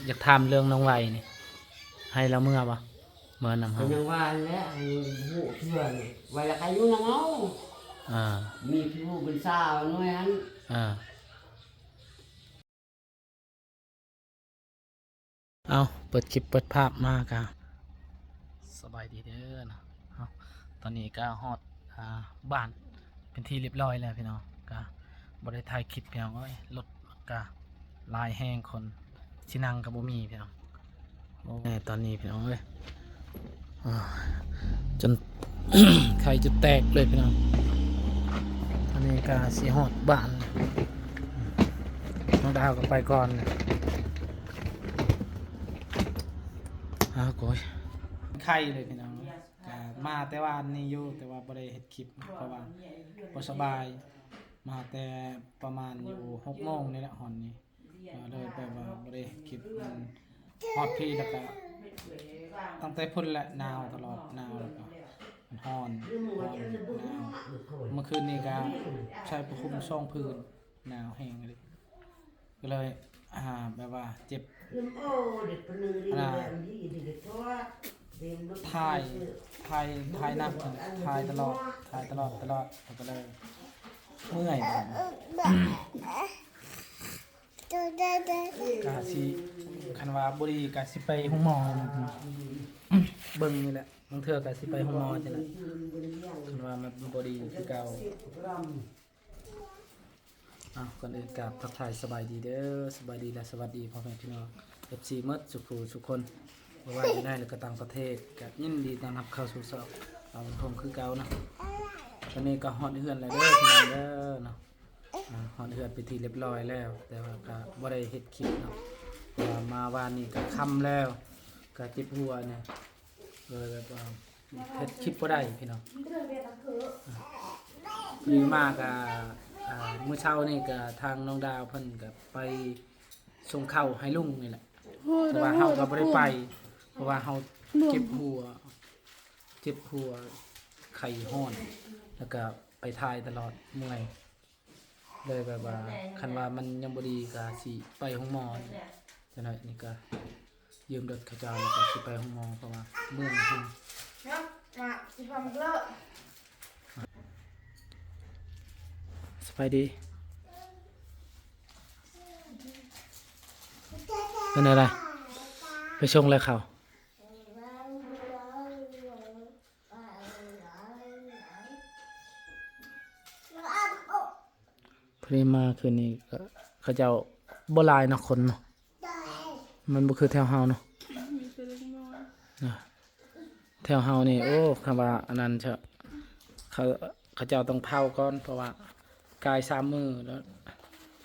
ຢາກຖາມເລື່ອງນ້ອງໄວນີ້ ໃຫ້ລາວເມືອບໍ່? ເມືອນຳເຮົາ ກໍຍັງວ່າແຫຼະ ໃຫ້ຮູ້ເທື່ອນີ້ ໄວລະໃຄຢູ່ນຳເຮົາ ອ່າ ມີຜູ້ເປັນສາວໜ້ອຍຫັ້ນ ອ່າ. ເອົາ ເປີດຄລິບເປີດພາບມາກະ ສະບາຍດີເດີເນາະ. ເອົາ ຕອນນີ້ກະຮອດ ອ່າ ບ້ານເປັນທີ່ລຽບຮ້ອຍແລ້ວພີ່ນ້ອງ ກະບໍ່ໄດ້ຖ່າຍຄລິບພີ່ນ້ອງເອີຍ ລົດກະຫຼາຍແຮງ ຄົນຊິນັ່ງກະບໍ່ມີພີ່ນ້ອງ. ໂອ້ ຕອນນີ້ພີ່ນ້ອງເອີຍ ອ່າ ຈົນ ໄຂ້ຈົນແຕກເລີຍພີ່ນ້ອງ. ຕອນນີ້ກະຊິຮອດບ້ານ ນ້ອງດາວກໍໄປກ່ອນ. ອ້າວ ໂກຍ ໄຂ້ເລີຍພີ່ນ້ອງ ກະມາແຕ່ວານນີ້ຢູ່ ແຕ່ວ່າບໍ່ໄດ້ເຮັດຄລິບ ເພາະວ່າບໍ່ສະບາຍ. ມາແຕ່ປະມານຢູ່ຫົກໂມງນີ້ແຫຼະ ຮອດນີ້ ກໍເລີຍແບບວ່າບໍ່ໄດ້ເຮັດຄລິບ. ຮອດພີ້ແລ້ວກະ ຕັ້ງແຕ່ພຸ້ນແຫຼະ ໜາວຕະຫຼອດ ໜາວ ແລ້ວກະຮ້ອນ ຮ້ອນ ໜາວ. ເມື່ອຄືນນີ້ກະໃສ່ຜ້າຫົ່ມສອງຜືນ ໜາວແຮງເລີຍ ກໍເລີຍ ອ່າ ແບບວ່າເຈັບ ອັນນ່າ ຖ່າຍ ຖ່າຍ ຖ່າຍໜັກ ຖ່າຍຕະຫຼອດ ຖ່າຍຕະຫຼອດ ຕະຫຼອດ ແລ້ວກໍເລີຍເມື່ອຍ. ກະຊິ ຄັນວ່າບໍ່ດີກະຊິໄປໂຮງໝໍເບິ່ງນີ້ແຫຼະ ບາງເທື່ອກະຊິໄປໂຮງໝໍຈັ່ງໃດ ຄັນວ່າມັນບໍ່ດີຄືເກົ່າ. ເອົາ ກ່ອນອື່ນກາບທັກທາຍສະບາຍດີເດີ ສະບາຍດີ ແລະ ສະຫວັດດີພໍ່ແມ່ພີ່ນ້ອງ ເອັຟຊີ ໝົດສູ່ຜູ້ສູ່ຄົນ ບໍ່ວ່າຢູ່ໃນ ແລະ ກໍຕ່າງປະເທດ ກໍຍິນດີຕ້ອນຮັບເຂົ້າສູ່ຊ່ອງ ເອົາ ເປັນໂຮງຄືເກົ່າເນາະ. ຕອນນີ້ກໍຮອດເຮືອນແລ້ວເດີພີ່ນ້ອງເດີເນາະ. ອ່າ ຮອດເຮືອນເປັນທີ່ລຽບຮ້ອຍແລ້ວ ແຕ່ວ່າກໍບໍ່ໄດ້ເຮັດຄລິບເນາະ ເພາະວ່າມາວານນີ້ກໍຄ່ຳແລ້ວ ກໍເຈັບຫົວແດ່ ເລີຍແບບວ່າເຮັດຄລິບບໍ່ໄດ້ພີ່ນ້ອງ. ອ່າ ພໍດີມາກໍ ອ່າ ມື້ເຊົ້ານີ້ກໍທາງນ້ອງດາວເພິ່ນກໍໄປສົ່ງເຂົ້າໃຫ້ລຸງນີ້ແຫຼະ ໂອ້ຍ ເພາະວ່າເຮົາກໍບໍ່ໄດ້ໄປ ເພາະວ່າເຮົາເຈັບຫົວ ເຈັບຫົວ ໄຂ້ຮ້ອນ ແລ້ວກໍໄປຖ່າຍຕະຫຼອດ ເມື່ອຍ. ເລີຍແບບວ່າ ຄັນວ່າມັນຍັງບໍ່ດີກໍຊິໄປໂຮງໝໍຈັກໜ້ອຍນີ້ ກໍຢືມລົດເຂົາເຈົ້າ ແລ້ວກໍຊິໄປໂຮງໝໍ ເພາະວ່າເມື່ອຍແຮງ. ສະບາຍດີ ເປັນແນວໃດ ໄປສົ່ງແລ້ວເຂົ້າ? ພໍດີມາຄືນນີ້ກໍເຂົາເຈົ້າບໍ່ຫຼາຍເນາະ ຄົນເນາະ ມັນບໍ່ຄືແຖວເຮົາເນາະ ມີແຕ່ເດັກນ້ອຍ ນະ ແຖວເຮົານີ້ ໂອ້ ຄຳວ່າອັນນັ້ນຊະ ເຂົາ ເຂົາເຈົ້າຕ້ອງເຜົາກ່ອນ ເພາະວ່າ ກາຍສາມມື້ແລ້ວ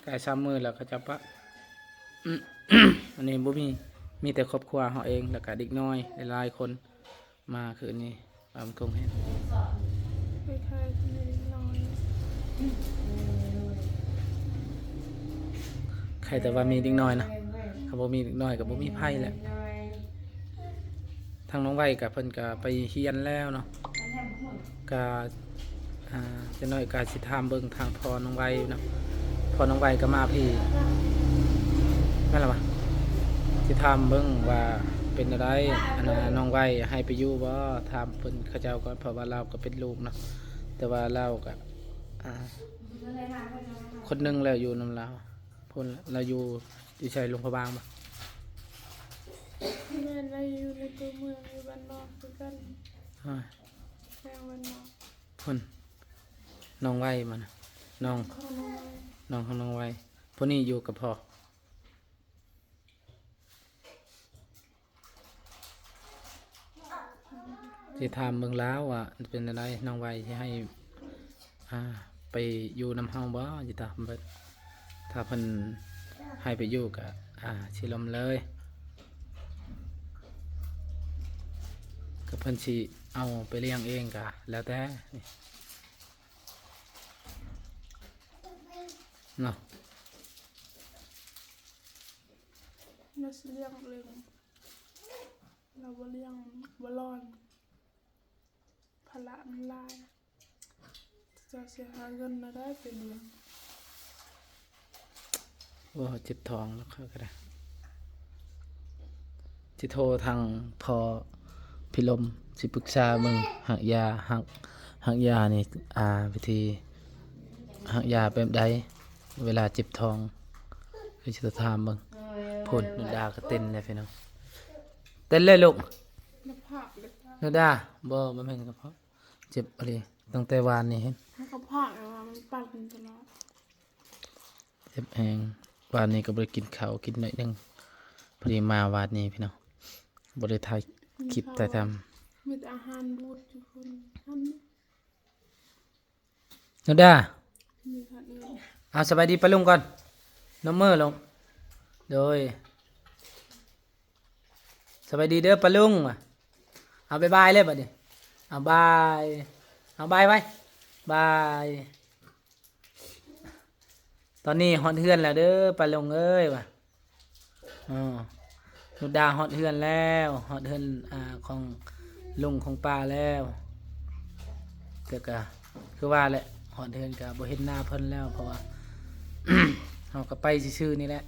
ກາຍສາມມື້ແລ້ວເຂົາເຈົ້າປະ ອັນນີ້ບໍ່ມີ ມີແຕ່ຄອບຄົວເຮົາເອງ ແລ້ວກະເດັກນ້ອຍຫຼາຍໆຄົນ ມາຄືນນີ້ ບາງຄົນເຫັນ ໄປຖ່າຍທີ່ເດັກນ້ອຍ ໃຄແຕ່ວ່າມີເດັກນ້ອຍນະ ຄັນບໍ່ມີເດັກນ້ອຍກໍບໍ່ມີໃຜແຫຼະ. ທາງນ້ອງໄວກໍເພິ່ນກໍໄປຮຽນແລ້ວເນາະ ກໍ ອ່າ ຈັກໜ້ອຍກໍຊິຖາມເບິ່ງທາງພໍ່ນ້ອງໄວເນາະ ພໍ່ນ້ອງໄວກໍມາພີ້ ແມ່ນລະວະ ຊິຖາມເບິ່ງວ່າເປັນແນວໃດ ອັນນ່າ ນ້ອງໄວໃຫ້ໄປຢູ່ບໍ່ ຖາມເພິ່ນເຂົາເຈົ້າກ່ອນ ເພາະວ່າລາວກໍເປັນລູກເນາະ ແຕ່ວ່າລາວກໍ ອ່າ ຄົນໜຶ່ງແລ້ວຢູ່ນຳລາວ ພຸ້ນລະ ລາວຢູ່ ຢູ່ໃສ ຫຼວງພະບາງບໍ່? ແມ່ນ ລາວຢູ່ໃນຕົວເມືອງ ຢູ່ບ້ານນອກຄືກັນ ອາ ແຂວງບ້ານນອກ ພຸ້ນ ນ້ອງໄວມານະ ນ້ອງ ຂອງນ້ອງໄວ ນ້ອງຂອງນ້ອງໄວ ຜູ້ນີ້ຢູ່ກັບພໍ່. ຊິຖາມເບິ່ງລາວວ່າເປັນແນວໃດ ນ້ອງໄວຊິໃຫ້ ອ່າ ໄປຢູ່ນຳເຮົາບໍ່ ຊິຖາມເບິ່ງ ຖ້າເພິ່ນໃຫ້ໄປຢູ່ກະ ອ່າ ຊິລົມເລີຍ ກະເພິ່ນຊິເອົາໄປລ້ຽງເອງກະແລ້ວແຕ່ເນາະ ລາວຊິລ້ຽງເອງ ລາວບໍ່ລ້ຽງ ບໍ່ລ້ອນ ພາລະມັນຫຼາຍ ເຈົ້າຊິຫາເງິນແນວໃດໄປລ້ຽງ ໂອ້ ເຈັບທ້ອງແລ້ວຂ້ອຍກໍໄດ້ ຊິໂທທາງພໍ່ພິລົມ ຊິປຶກສາເບິ່ງ ຮັກຢາ ຮັກ ຮັກຢານີ້ ອ່າ ວິທີຮັກຢາແບບໃດ ເວລາເຈັບທ້ອງ ຄືຊິໂທຖາມເບິ່ງ. ພຸ້ນ ນຸດດາກໍເຕັ້ນແລ້ວພີ່ນ້ອງ ເຕັ້ນເລີຍລູກ. ນຸດດາ ບໍ່ ບໍ່ແມ່ນກະເພາະ ເຈັບອີ່ຫຼີ ຕັ້ງແຕ່ວານນີ້ເຫັນ ກະເພາະ ແຕ່ວ່າມັນປັ່ນຕະຫຼອດ. ເຈັບແຮງ ວານນີ້ກໍບໍ່ໄດ້ກິນເຂົ້າ ກິນໜ້ອຍໜຶ່ງ ພໍດີມາວານນີ້ພີ່ນ້ອງ ບໍ່ໄດ້ຖ່າຍຄລິບຖ່າຍທຳ ມີແຕ່ອາຫານບູດຢູ່ພຸ້ນ. ນຸດດາ ເອົາ ສະບາຍດີປ້າລຸງກ່ອນ ນົບມືລົງ ໂດຍ ສະບາຍດີເດີປ້າລຸງ ເອົາ ບາຍບາຍເລີຍບັດນີ້ ເອົາ ບາຍ ເອົາ ບາຍໄວ ບາຍ. ຕອນນີ້ຮອດເຮືອນແລ້ວເດີປ້າລຸງເອີຍວ່າ ເນາະ ນຸດດາຮອດເຮືອນແລ້ວ ຮອດເຮືອນ ອ່າ ຂອງລຸງຂອງປ້າແລ້ວ ແຕ່ກະຄືວ່າແຫຼະ ຮອດເຮືອນກະບໍ່ເຫັນໜ້າເພິ່ນແລ້ວ ເພາະວ່າເຮົາກະໄປຊື່ໆນີ້ແຫຼະ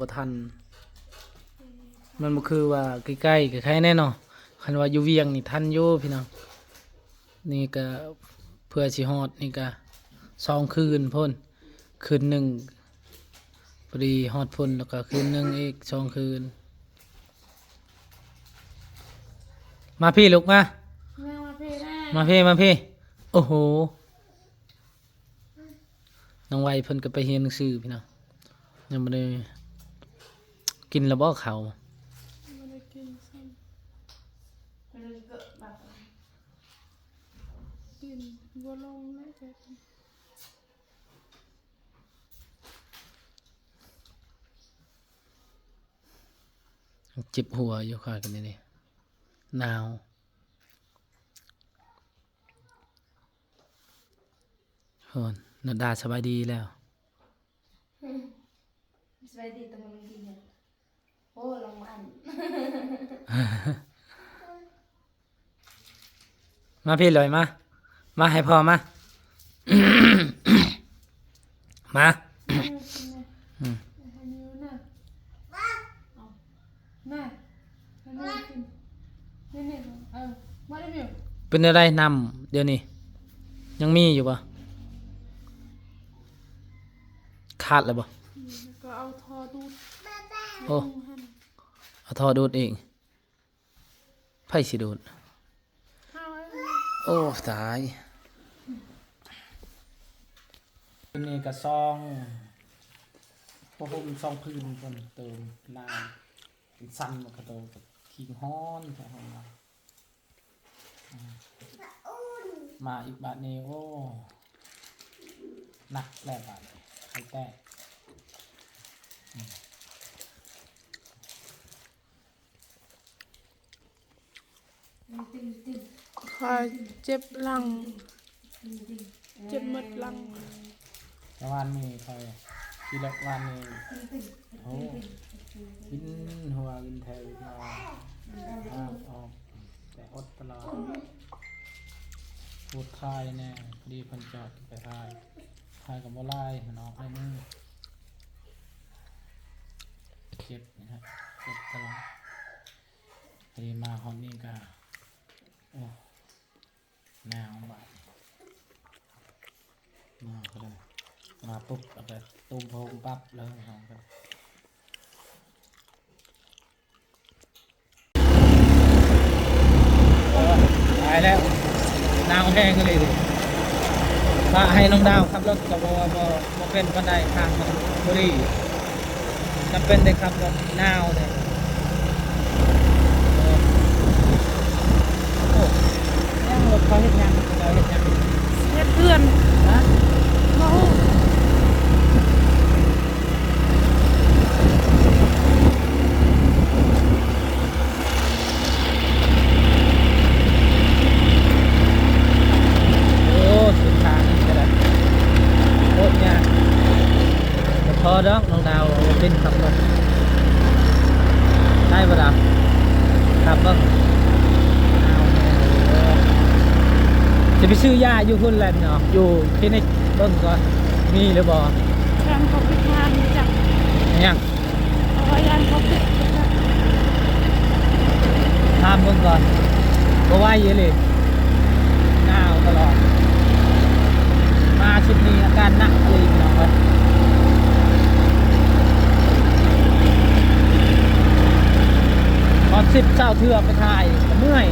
ບໍ່ທັນ ມັນບໍ່ຄືວ່າໃກ້ໆ ກະໄຄແນ່ເນາະ ຄັນວ່າຢູ່ວຽງນີ້ທັນຢູ່ພີ່ນ້ອງ. ນີ້ກະເພື່ອຊິຮອດນີ້ກະສອງຄືນພຸ້ນ ຄືນໜຶ່ງ ພໍດີຮອດພຸ້ນ ແລ້ວກະຄືນໜຶ່ງອີກສອງຄືນ. ມາພີ້ລູກມາ ມາພີ້ ມາພີ້ ໂອ້ໂຫ. ນ້ອງໄວເພິ່ນກໍໄປຮຽນໜັງສືພີ່ນ້ອງ ຍັງບໍ່ໄດ້ກິນລະບໍ່ເຂົ້າ ບໍ່ໄດ້ກິນຊ້ຳ ກິນບໍ່ລົງເລີຍ ເຈັບຫົວຢູ່ຂ້ອຍກັນນີ້ ໜາວ. ໂອ້ ນາດາສະບາຍດີແລ້ວ ສະບາຍດີຕະມະລົງດີເນາະ ໂອ້ ລອງມາອັນ ມາພີ້ເລີຍ ມາ ມາໃຫ້ພໍ່ມາ ມາ ອືມ ເປັນແນວໃດນ້ຳດຽວນີ້ ຍັງມີຢູ່ບໍ່? ຂາດແລ້ວບໍ່? ກໍເອົາທໍ່ດູດ ໂອ້ ເອົາທໍ່ດູດອີກ. ໃຜຊິດູດ? ໂອ້ ຕາຍ. ອັນນີ້ກະຊອງ ຜ້າຫົ່ມຊອງພື້ນເພິ່ນ ເຕີມນ້ຳ ມັນສັ່ນ ມັນກະໂດດ ຂີ້ຮ້ອນແທ້ ຮ້ອນວ່າ ອືມ ມາອີກບາດນີ້ ໂອ້ ໜັກແລ້ວບາດນີ້ ໄຂ້ແຕກ ອືມ. ຂ້ອຍເຈັບຫຼັງ ເຈັບໝົດຫຼັງ. ແຕ່ວານນີ້ຂ້ອຍຂີ່ລົດວານນີ້ ໂອ້ ວິນຫົວວິນແທ້ວິນຫົວ ອອກ ແຕ່ອົດຕະຫຼອດ ປູດຖ່າຍແດ່ ພໍດີເພິ່ນຈອດໄປຖ່າຍ ຖ່າຍກໍບໍ່ຫຼາຍ ມັນອອກໜ້ອຍໜຶ່ງ ເຈັບນະ ເຈັບຕະຫຼອດ. ອັນນີ້ມາຮອດນີ້ກະ ໂອ້ ໜາວບາດ ມາກໍໄດ້ ມາປຸບ ເອົາໄປຕຸ້ມໂພງປັບເລີຍ ເຮົາກໍ ຕາຍແລ້ວ ໜາວແຮງອີ່ຫຼີ ປະໃຫ້ນ້ອງດາວຂັບລົດກໍບໍ່ ບໍ່ ບໍ່ເປັນປານໃດ ທາງມັນບໍ່ດີ ຈຳເປັນໄດ້ຂັບລົດ ໜາວແທ້. ໂອ້ ຍັງລົດເຂົາເຮັດຫຍັງ? ເຂົາເຮັດຫຍັງ? ເຮັດເຮືອນ. ຮະ? ບໍ່ຮູ້. ໂອ້ ເສັ້ນທາງນີ້ກໍໄດ້ໂຄດຍາກ ບໍ່ພໍດອກ ນ້ອງດາວເປັນຂັບລົດ ໄດ້ບໍ່ດາວ? ຂັບເບິ່ງ ຈະໄປຊື້ຢາຢູ່ພຸ້ນແຫຼະເນາະ ຢູ່ຄລີນິກເບິ່ງກ່ອນ ມີຫຼືບໍ່? ທາງເຂົາໄປທານຈັກ ຫຍັງ? ເພາະ ກ່ອນ ບໍ່ໄຫວອີ່ຫຼີ ໜາວຕະຫຼອດ ມາຊຸດນີ້ອາການໜັກອີ່ຫຼີ ພີ່ນ້ອງເອີຍ. ຮອດສິບຊາວເທື່ອໄປຖ່າຍກໍເມື່ອຍ.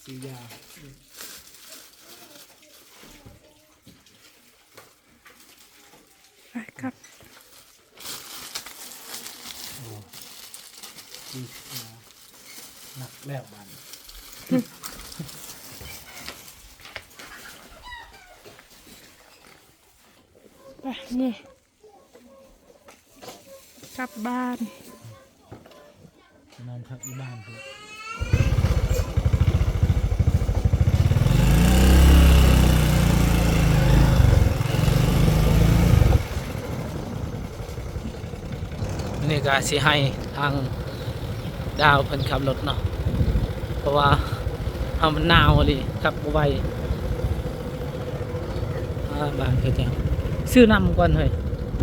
ຊື້ຢາ ໄປກັບ ໂອ້ ໜັກແລ້ວບາດນີ້ ໄປ ນີ້ ກັບບ້ານ ໄປນອນພັກຢູ່ບ້ານພຸ້ນ. ນີ້ກະຊິໃຫ້ທາງດາວເພິ່ນຂັບລົດເນາະ ເພາະວ່າເຮົາມັນໜາວອີ່ຫຼີ ຂັບບໍ່ໄຫວ. ອ່າ ບ້ານເຂົາເຈົ້າ ຊື້ນ້ຳກ່ອນເຮີ້ຍ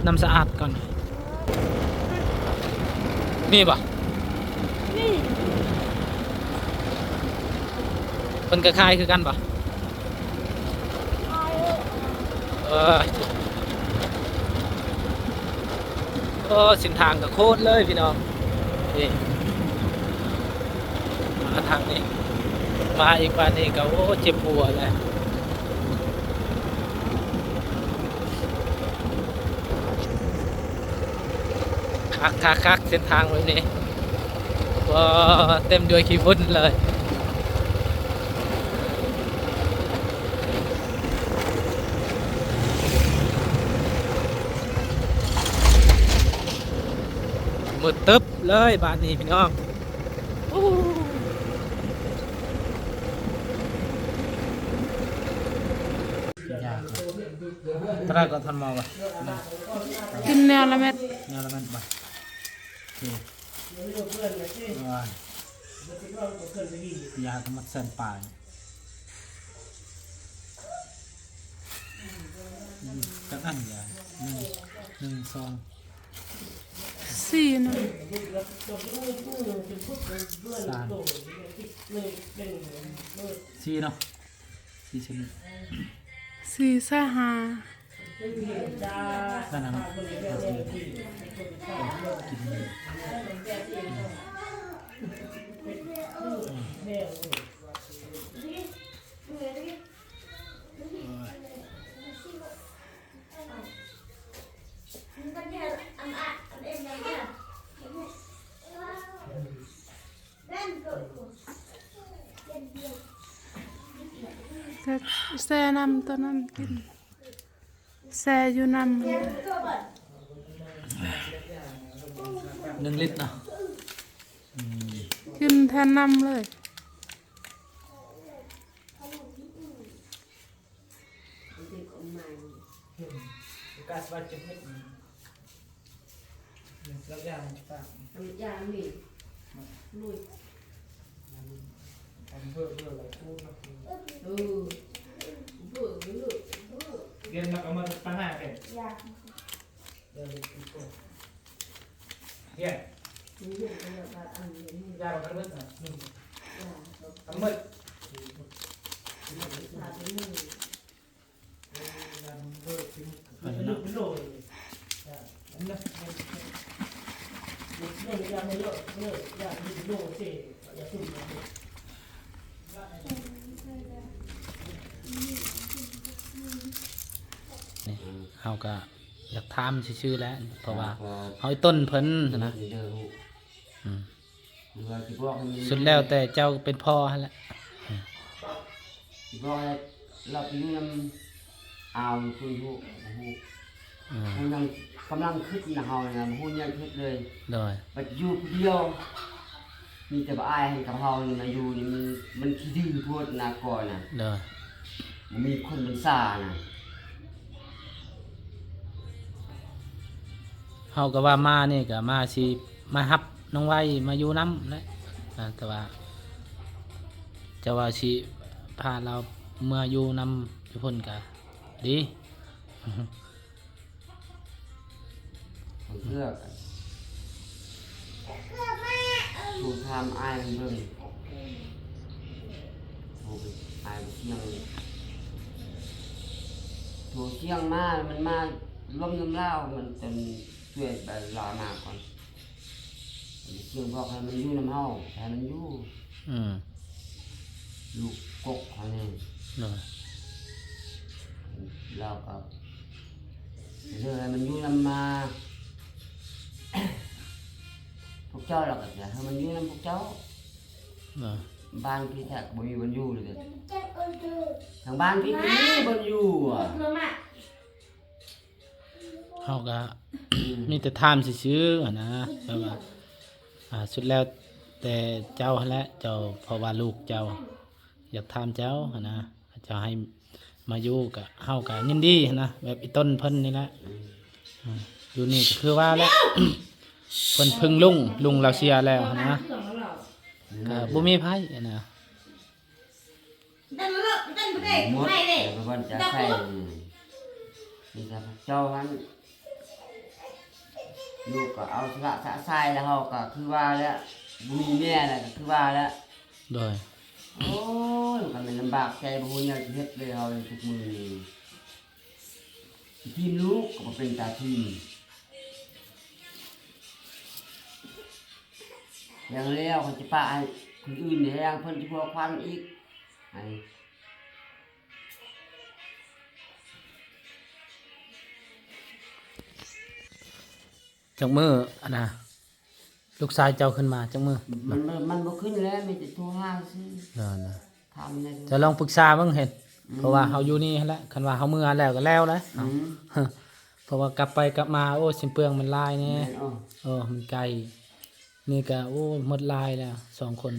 ນ້ຳສະອາດກ່ອນ. ມີບໍ່? ມີ. ເພິ່ນກໍຂາຍຄືກັນບໍ່? ຂາຍ. ເອີ ໂອ້ ເສັ້ນທາງກໍໂຄດເລີຍພີ່ນ້ອງ. ນີ້ ມາທາງນີ້ ມາອີກບ້ານນີ້ກໍ ໂອ້ ເຈັບຫົວແຫຼະ. ຄັກໆໆ ເສັ້ນທາງແບບນີ້ ໂອ້ ເຕັມດ້ວຍຂີ້ຝຸ່ນເລີຍ. ມືດຕຶບເລີຍບາດນີ້ພີ່ນ້ອງ. ເທົ່າໃດກໍທ່ານໝໍວ່າ ກິນແນວລະເມັດ ແນວລະເມັດບໍ່? ໂອເຄ ຢາທັງໝົດແສນປາຍ. ອືມ ຈັກອັນຢາ? ໜຶ່ງ ໜຶ່ງ ສອງ ສີ່ນະ ສາມ ສີ່ເນາະ ສີ່ຊະນິດ ສີ່ໃສ່ຫ້າ ນັ້ນນະ ຫ້າຊະນິດ ກິນ ອືມ ໂອ້ຍ. ກໍແຊ່ນ້ຳຕົວນັ້ນກິນ ແຊ່ຢູ່ນ້ຳ ໜຶ່ງລິດເນາະ ອືມ ກິນແທນນ້ຳເລີຍ. ເຮົາກະຢາກຖາມຊື່ໆແຫຼະ ເພາະວ່າເຮົາອີ່ຕົນເພິ່ນຫັ້ນນະ ອືມ ສຸດແລ້ວແຕ່ເຈົ້າເປັນພໍ່ຫັ້ນແຫຼະ ອືມ ຊິບອກໃຫ້ລາວໄປຢູ່ນຳອາວ ບໍ່ຮູ້ ບໍ່ຮູ້ ອືມ ຮູ້ຫຍັງ ກຳລັງຄິດນະ ເຮົານະ ບໍ່ຮູ້ຫຍັງເຮັດເລີຍ ໂດຍ ບັດຢູ່ຜູ້ດຽວ ມີແຕ່ບໍ່ອາຍໃຫ້ກັບເຮົານີ້ມາຢູ່ນີ້ ມັນ ມັນຂີ້ດື້ໂພດນະ ກ່ອນນະ ໂດຍ ບໍ່ມີຄົນບັນຊານະ. ເຮົາກໍວ່າມານີ້ກໍມາຊິມາຮັບນ້ອງໄວມາຢູ່ນຳແຫຼະ ອາ ແຕ່ວ່າເຈົ້າວ່າຊິພາລາວເມືອຢູ່ນຳຢູ່ພຸ້ນກໍດີ. ເພື່ອກັນ ໂທຖາມອ້າຍມັນເບິ່ງ ໂທໄປ ອ້າຍໄປຊຽງ ໂທຊຽງມາ ມັນມາລວມນຳລາວ ມັນຈະຊ່ວຍໄປລາວມາກ່ອນ. ເຊິ່ງບອກໃຫ້ມັນຢູ່ນຳເຮົາ ໃຫ້ມັນຢູ່ ອືມ ລູກກົກເຮົານີ້ ໂດຍ ລາວກໍເລີຍໃຫ້ມັນຢູ່ນຳມາ ພວກເຈົ້າ ລາວກໍຈະໃຫ້ມັນຢູ່ນຳພວກເຈົ້າ ໂດຍ ບ້ານພີ່ແທ້ກໍບໍ່ມີບ່ອນຢູ່ເລີຍ ທາງບ້ານພີ່ບໍ່ມີບ່ອນຢູ່ອະ. ເຮົາກໍ ມີແຕ່ຖາມຊື່ໆຫັ້ນນະ ແບບວ່າ ອ່າ ສຸດແລ້ວແຕ່ເຈົ້າຫັ້ນແຫຼະ ເຈົ້າ ເພາະວ່າລູກເຈົ້າຢາກຖາມເຈົ້າຫັ້ນນະ ເຈົ້າໃຫ້ມາຢູ່ກໍ ເຮົາກໍຍິນດີຫັ້ນນະ ແບບອີ່ຕົນເພິ່ນນີ້ແຫຼະ ອືມ ຢູ່ນີ້ກໍຄືວ່າແຫຼະ ເພິ່ນເພິ່ງລຸງ ລຸງລາວເສຍແລ້ວຫັ້ນນະ ກໍບໍ່ມີໃຜຫັ້ນນະ. ໝົດ ແຕ່ວ່າຈະໃສ່ ມີແຕ່ພວກເຈົ້າຫັ້ນ ລູກກໍເອົາສະຫຼະສະສາຍ ແລ້ວເຮົາກໍຄືວ່າແຫຼະ ບໍ່ມີແມ່ແລ້ວກໍຄືວ່າແຫຼະ ໂດຍ ໂອ້ຍ ມັນກໍແມ່ນລຳບາກໃຈ ບໍ່ຮູ້ແນວຊິເຮັດເລີຍ ເຮົາທຸກມື້ນີ້ ຊິຖິ້ມລູກກໍບໍ່ເປັນຕາຖິ້ມ. ຢ່າງແລ້ວ ເຂົາຈະປະໃຫ້ຄົນອື່ນແຮງ ເພິ່ນຊິພົວພັນອີກ ໃຫ້ ຈັກມື້ ອັນນະ ລູກຊາຍເຈົ້າຂຶ້ນມາ ຈັກມື້ ມັນ ມັນ ມັນບໍ່ຂຶ້ນແລ້ວ ມີແຕ່ໂທຫາຊື່ ນັ້ນນະ. ຖາມແດ່ ຈະລອງປຶກສາເບິ່ງເຫັນ ອືມ ເພາະວ່າເຮົາຢູ່ນີ້ຫັ້ນແຫຼະ ຄັນວ່າເຮົາເມືອແລ້ວກໍແລ້ວແຫຼະ ອືມ ເຮົາ ເພາະວ່າກັບໄປກັບມາ ໂອ້ ຊິນເປືອງມັນຫຼາຍແດ່ ແມ່ນ ເອີ ມັນໄກ ນີ້ກໍ ໂອ້ ໝົດຫຼາຍແລ້ວ ສອງຄົນ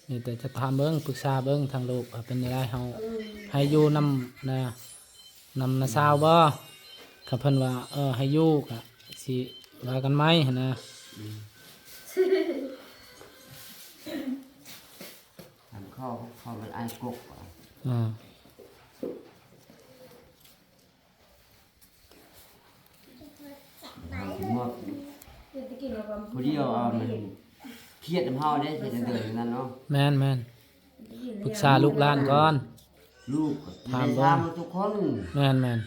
ມີແຕ່ຈະຖາມເບິ່ງ ປຶກສາເບິ່ງທາງລູກວ່າເປັນແນວໃດ ເຮົາ ເອີ ໃຫ້ຢູ່ນຳນາ ນຳນ້າສາວບໍ່? ຄັນເພິ່ນວ່າ ເອີ ໃຫ້ຢູ່ ກະຊິວ່າກັນໃໝ່ຫັ້ນນະ ອືມ ທາງເຂົ້າ ເຂົ້າມັນອ້າຍກົກ ອືມ ເຮົາຊິມອບຜູ້ດຽວ ເອົາມັນຄຽດນຳເຮົາເດ້ ເຮັດຈັ່ງໃດນັ້ນເນາະ ແມ່ນໆ ປຶກສາລູກຫຼານກ່ອນ ລູກກໍ ຖາມເບິ່ງ ຖາມເບິດທຸກຄົນ ແມ່ນ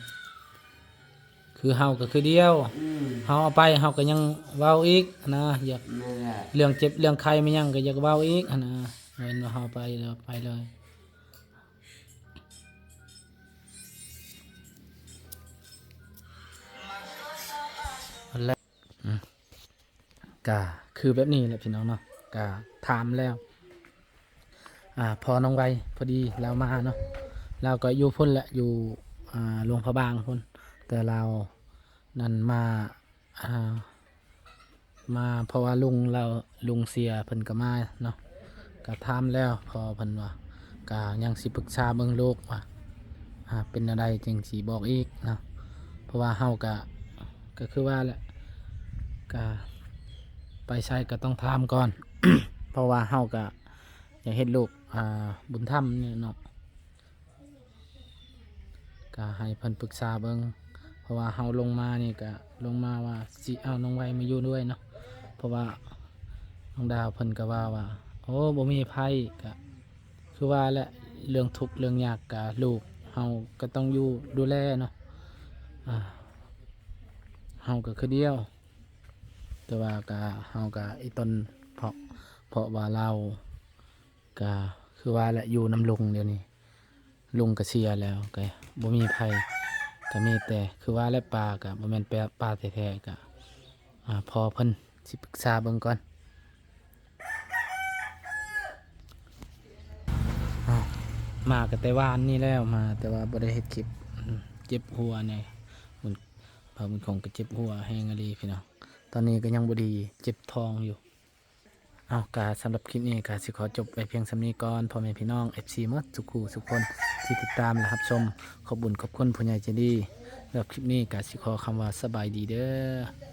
ໆ ຄືເຮົາກໍຄືດຽວ ອືມ ເຮົາເອົາໄປເຮົາກໍຍັງເວົ້າອີກນະ ຢາກ ແມ່ນແຫຼະ ເລື່ອງເຈັບເລື່ອງໄຂ້ແມ່ນຫຍັງກໍຢາກເວົ້າອີກຫັ້ນນະ ແມ່ນວ່າເຮົາໄປແລ້ວໄປເລີຍ ແລະ ອືມ ກະຄືແບບນີ້ແຫຼະພີ່ນ້ອງເນາະ ກະຖາມແລ້ວ ອ່າ ພໍ່ນ້ອງໄວ ພໍດີລາວມາເນາະ ລາວກໍຢູ່ພຸ້ນແຫຼະ ຢູ່ ອ່າ ຫຼວງພະບາງພຸ້ນ ແຕ່ລາວນັ້ນມາ ອ່າ ມາ ເພາະວ່າລຸງລາວ ລຸງເສຍເພິ່ນກໍມາເນາະ ກໍຖາມແລ້ວ ພໍ່ເພິ່ນວ່າ ກະຍັງຊິປຶກສາເບິ່ງລູກວ່າ ອ່າ ເປັນແນວໃດຈຶ່ງຊິບອກອີກເນາະ ເພາະວ່າເຮົາກະ ກໍຄືວ່າແຫຼະ ກະໄປໃສກໍຕ້ອງຖາມກ່ອນ ເພາະວ່າເຮົາກະຢາກເຮັດລູກ ອ່າ ບຸນທຳນີ້ເນາະ ກະໃຫ້ເພິ່ນປຶກສາເບິ່ງ ເພາະວ່າເຮົາລົງມານີ້ກະລົງມາວ່າຊິເອົານ້ອງໄວມາຢູ່ດ້ວຍເນາະ ເພາະວ່ານ້ອງດາວເພິ່ນກະວ່າວ່າ ໂອ້ ບໍ່ມີໃຜ ກະຄືວ່າແຫຼະ ເລື່ອງທຸກເລື່ອງຍາກກະລູກເຮົາກະຕ້ອງຢູ່ດູແລເນາະ ອ່າ ເຮົາກະຄືດຽວ ແຕ່ວ່າກະເຮົາກະອີ່ຕົນ ເພາະ ເພາະວ່າລາວ ກະຄືວ່າແຫຼະ ຢູ່ນຳລຸງດຽວນີ້ ລຸງກະເສຍແລ້ວ ກະບໍ່ມີໃຜ ກະມີແຕ່ຄືວ່າແຫຼະ ປ້າກະບໍ່ແມ່ນປ້າແທ້ໆ ກະ ອ່າ ພໍ່ເພິ່ນຊິປຶກສາເບິ່ງກ່ອນ ອ່າ ມາກະແຕ່ວານນີ້ແລ້ວ ມາແຕ່ວ່າບໍ່ໄດ້ເຮັດຄລິບ ເຈັບຫົວແດ່ ເວົ້າບຸນຄົງກະເຈັບຫົວແຮງອີ່ຫຼີພີ່ນ້ອງ ຕອນນີ້ກະຍັງບໍ່ດີ ເຈັບທ້ອງຢູ່. ເອົາ ກະສຳລັບຄລິບນີ້ກະຊິຂໍຈົບໄວ້ພຽງສ່ຳນີ້ກ່ອນ ພໍ່ແມ່ພີ່ນ້ອງ ເອັຟຊີ ໝົດທຸກຜູ້ທຸກຄົນທີ່ຕິດຕາມ ແລະ ຮັບຊົມ. ຂອບບຸນຂອບຄຸນຜູ້ໃຫຍ່ໃຈດີ. ສຳລັບຄລິບນີ້ກະຊິຂໍຄຳວ່າສະບາຍດີເດີ້.